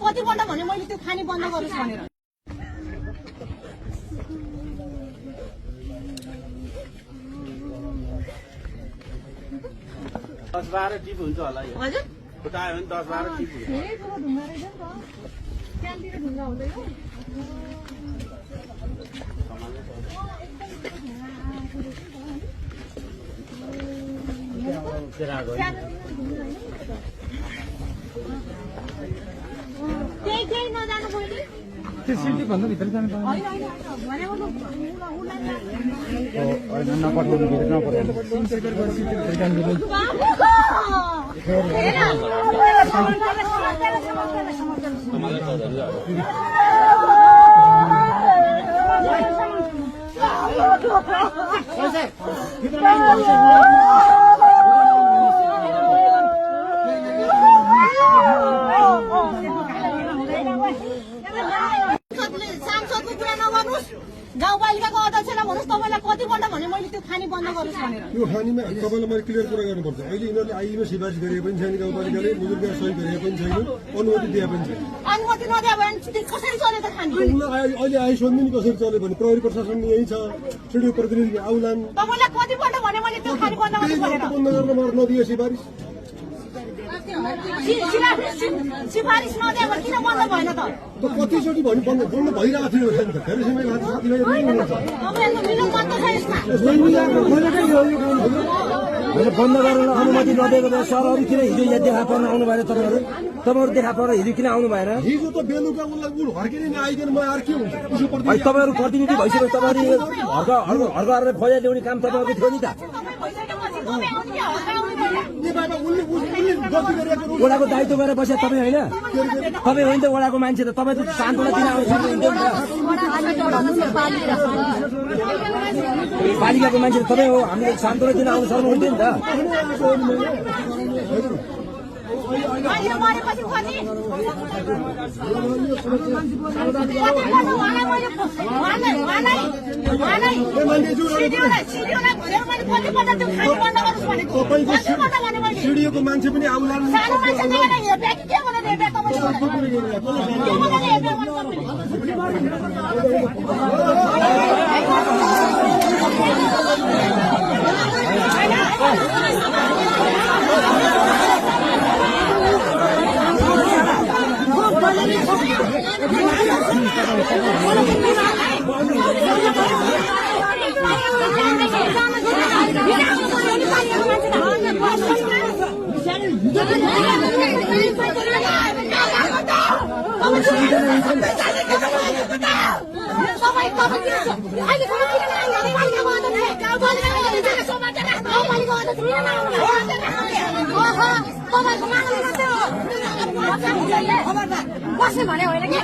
कतिपल्ट भने मैले त्यो खाने बन्द गरोस् भनेर। दस 12 टिप हुन्छ होला यो। हजुर फुटायो भने 10 12 टिप हुन्छ। धेरै ठुलो ढुङ्गा रहेछ नि त। त्यहाँतिर ढुङ्गा हुँदैन। त्यही केही नजानु बहिनी। त्यो सिल्टी भन्दा भित्र जानु पाउँदैन। होइन होइन भनेको त होइन नपठाउनु भित्र नपठाउनु। सांसदको कुरा नगर्नुहोस्, गाउँपालिकाको अध्यक्षलाई भन्नुहोस् तपाईँलाई कतिपल्ट भने मैले त्यो खाने बन्द गरोस् भनेर। यो खानीमा तपाईँलाई मैले क्लियर कुरा गर्नुपर्छ। अहिले यिनीहरूले आइमा सिफारिस गरेको पनि छैन, गाउँपालिकाले बुजुर्ग सही गरेको पनि छैन, अनुमति दिए पनि छैन। अनुमति नदिए भने कसरी चल्यो त खाने? अहिले आइ सोध्नु नि कसरी चल्यो भने प्रहरी प्रशासन यही छ, सिडिओ प्रतिनिधि आउलान्। तपाईँलाई कतिपल्ट भने मैले त्यो खाने बन्द गरोस् भनेर। बन्द गर्न मलाई नदिए सिफारिस सिफारिस नदिए भने किन बन्द भएन त? कतिचोटि भन्नु बन्द भइरहेको थियो नि त। धेरै समय बाद साथीभाइ तपाईँहरूको मिलन बन्द छ यसमा। बन्द गरेर अनुमति नदिएको भए सरहरू किन हिजो यहाँ देखा पर्न आउनु भएन? तपाईँहरू देखा पर्न हिजो किन आउनु भएन? हिजो त बेलुका उसलाई उ हर्किने आइकन म आएर के हुन्छ? तपाईँहरू प्रतिनिधि भइसकेपछि तपाईँहरू हर्काएर फैया ल्याउने काम तपाईँहरूको थियो नि त। वडाको दायित्व गरेर बसे तपाईँ होइन? तपाईँ होइन त वडाको मान्छे त। तपाईँ त सान्त्वना दिन आउनु सक्नुहुन्थ्यो नि त। पालिकाको मान्छे तपाईँ हो, हामीले सान्त्वना दिन आउनु सक्नुहुन्थ्यो नि त। सिडिओको मान्छे पनि आउला। बस्ने भने होइन कि